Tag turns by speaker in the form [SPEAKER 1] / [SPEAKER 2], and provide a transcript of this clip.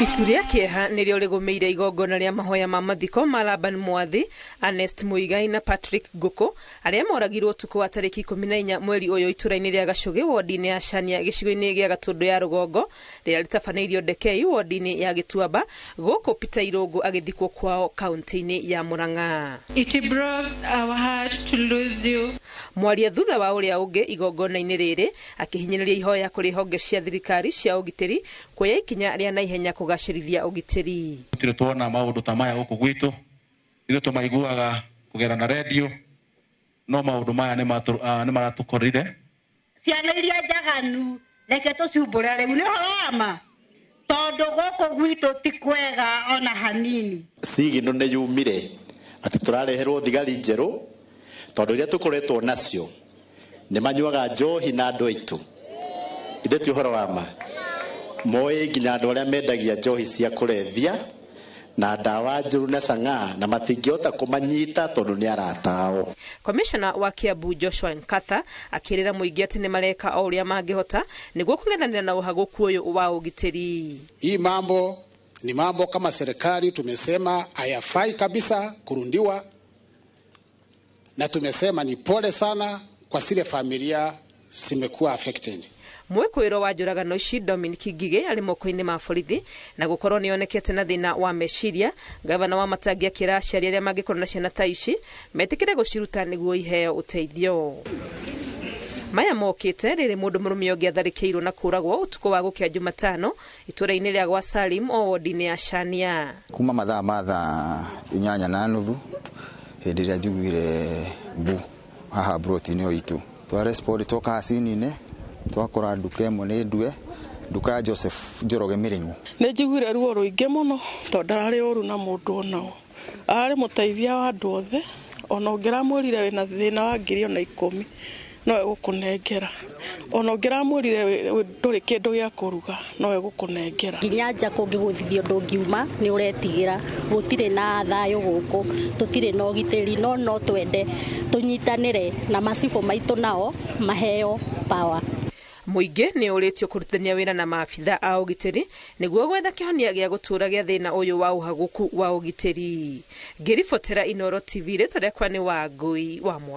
[SPEAKER 1] Itu rĩa kĩeha nĩrĩo rĩgũmĩire igongona rĩa mahoya ma mathiko ma Laban Mwathi, Ernest Muigai na Patrick Ngũkũ arĩa moragirwo ũtukũ wa tarĩki 14 mweri ũyũ itũra-inĩ rĩa Gacũgĩ wodi-inĩ ya Shania gĩcigo-inĩ gĩa Gatũndũ ya Rũgongo rĩrĩa rĩtabanĩirio Ndekei wodi-inĩ ya Gĩtuamba gũkũ Peter Irũngũ agĩthikwo kwao kaunti-inĩ ya Murang'a.
[SPEAKER 2] It broke our heart to lose you.
[SPEAKER 1] Mwaria thutha wa ũrĩa ũngĩ igongona-inĩ rĩrĩ akĩhinyĩrĩria ihoya kũrĩ honge cia thirikari cia ũgitĩri kuoya ikinya rĩa naihenya kũgacĩrithia ũgitĩri.
[SPEAKER 3] Tũtirĩ tuona maũndũ ta maya gũkũ gwitũ, ithuĩ tũmaiguaga kũgerera na redio, no maũndũ maya nĩ maratũkorire.
[SPEAKER 4] Ciana iria njaganu reke tũciumbũre rĩu nĩ ũhoro wa ma, tondũ gũkũ gwitũ ti kwega ona hanini.
[SPEAKER 5] Sigino nĩ yumire atĩ tũrareherwo thigari njerũ, tondũ iria tũkoretwo nacio nĩ manyuaga njohi na andũ aitũ. Ithe ti ũhoro wa ma, moĩ nginya andũ arĩa mendagia njohi cia kũrebia na ndawa njũru na chang'aa, na matingĩhota kũmanyita tondũ nĩ arata ao.
[SPEAKER 1] Komishona wa Kiambu Joshua Nkatha akĩrĩra mũingĩ atĩ nĩ mareka o ũrĩa mangĩhota nĩguo kũng'ethanĩra na ũhagũku ũyũ wa ũgitĩri.
[SPEAKER 6] Hii mambo ni mambo kama serikali tumesema hayafai kabisa kurundiwa, na tumesema ni pole sana kwa zile familia zimekuwa affected.
[SPEAKER 1] Mwĩkũĩrwo wa njũragano ici Dominic Ngigĩ arĩ moko-inĩ ma borithi na gũkorwo nĩonekete na thĩna wa meciria. Gavana wa Matangi akĩra aciari arĩa mangĩkorwo na ciana ta ici metĩkĩre gũciruta nĩguo iheo ũteithio. Maya mokĩte rĩrĩ mũndũ mũrũme ũngĩ atharĩkĩirwo na kũragwo ũtukũ wa gũkĩa Jumatano itũra-inĩ rĩa gwa Salim o wodi-inĩ ya Shania.
[SPEAKER 7] Kuma mathaa ma thaa 8:30 hĩndĩ ĩrĩa njiguire mbu haha broti-inĩ ĩyo itũ, twa respond twoka hacini-inĩ twakora nduka ĩmwe nĩ ndue, nduka ya Joseph Njoroge Mĩrĩng'u.
[SPEAKER 8] Nĩ njiguire ruo rũingĩ mũno tondũ ndararĩ ũru na mũndũ ona ũ, ararĩ mũteithia wa andũ othe, ona ũngĩramwĩrire wĩna thĩna wa ngiri ona 10 no egũkũnengera, ona ũngĩramwĩrire ndũrĩ kĩndũ gĩa kũruga no egũkũnengera.
[SPEAKER 9] Nginya nja kũngĩgũthithio ndũngiuma nĩ ũretigĩra, gũtirĩ na thayũ gũkũ, tũtirĩ na ũgitĩri, no twende tũnyitanĩre na macibũ maitũ nao maheo power.
[SPEAKER 1] Mũingĩ nĩ ũrĩtio kũrutithania wĩra na maabitha a ũgitĩri nĩguo gwetha kĩhonia gĩa gũtũũra gĩa thĩna ũyũ wa ũhagũku wa ũgitĩri. Ngĩribotera Inooro TV, rĩtwa rĩakwa nĩ Wangũi wa Mwangi.